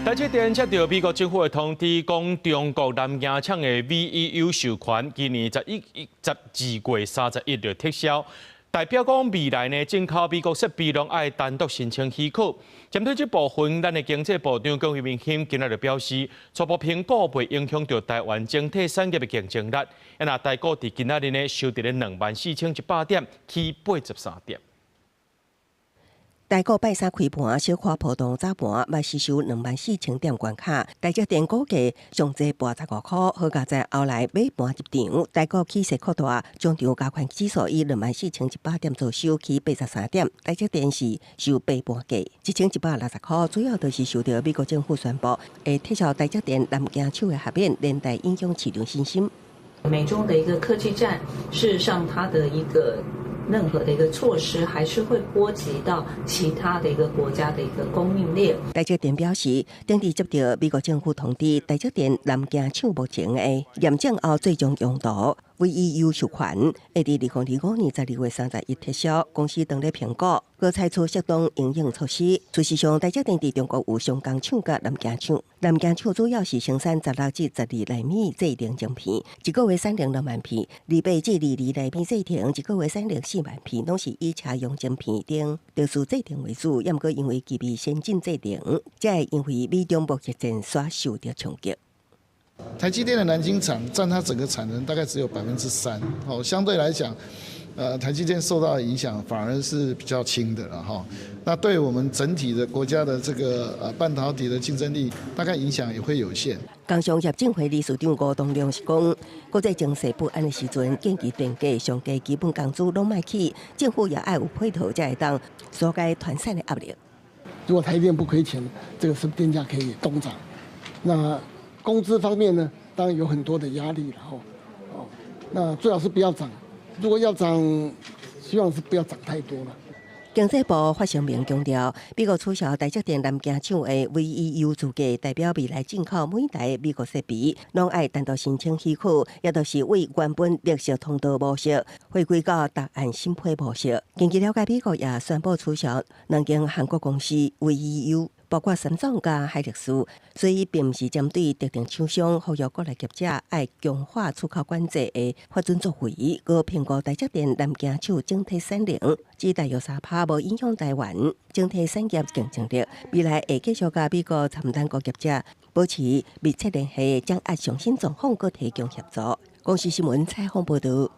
台積電接到美國政府的通知，講中國南京廠的 VEU 授權，今年12月31就撤銷。代表講未來呢，進口美國設備攏愛單獨申請許可。針對這部分，咱的經濟部長龔明鑫今仔日表示，初步評估袂影響著台灣整體產業的競爭力。啊，台股佇今仔日呢，收佇咧24,100點，起83點。台股拜三開盤小可波動，早盤嘛失守24,000點關卡。台積電股價上濟跋15箍，好佳哉後來尾盤入場，台股起勢擴大，終場加權指數以24,100點做收，起83點。台積電是收白盤價1,160箍，主要就是受著美國政府宣布會撤銷台積電南京廠的豁免，連帶影響市場信心。美中的一個科技戰，事實上它的一個任何的一個措施，還是會波及到其他的一個國家的一個供應鏈。台積電表示，頂佇接著美國政府通知，台積電南京廠目前的驗證後最終用途 VEU 授權，會佇2025年12月31撤銷。公司當咧評估，閣採取適當因應措施。事實上，台積電佇中國有松江廠佮南京廠，南京廠主要是生產16至12納米製程晶片，一個月產能2萬片；28至22納米製程，一個月產能4萬片，攏是以車用晶片等特殊製程為主。猶毋過因為具備先進製程，才會因為美中貿易戰所受著衝擊。台積電的南京廠佔它整個產能大概只有3%，哦，相對來講，台積電受到的影響反而是比較輕的了哈。那對我們整體的國家的這個半導體的競爭力，大概影響也會有限。工商協進會理事長吳東亮是講，國際情勢不安的時陣，建議電價上低基本工資攏莫起，政府也愛有配套才會當紓解傳產的壓力。如果台電不虧錢，這個是電價可以凍漲。那工資方面呢，當然有很多的壓力了吼。哦，那最好是不要漲，如果要漲，希望是不要漲太多了。經濟部發聲明強調，美國取消台積電南京廠的 VEU 資格，代表未來進口每台美國設備，攏愛單獨申請許可，也就是為原本綠色通道模式，回歸到檔案審批模式。根據了解，美國也宣布取消兩間韓國公司 VEU，包括三星佮海力士，所以並毋是針對特定廠商，呼籲國內業者愛強化出口管制的核准作為，閣評估台積電南京廠整體產能只大約3%，無影響台灣整體產業競爭力。未來會繼續佮美國參單國業者保持密切聯繫，掌握上新狀況，閣提供協助。公視新聞採訪報導。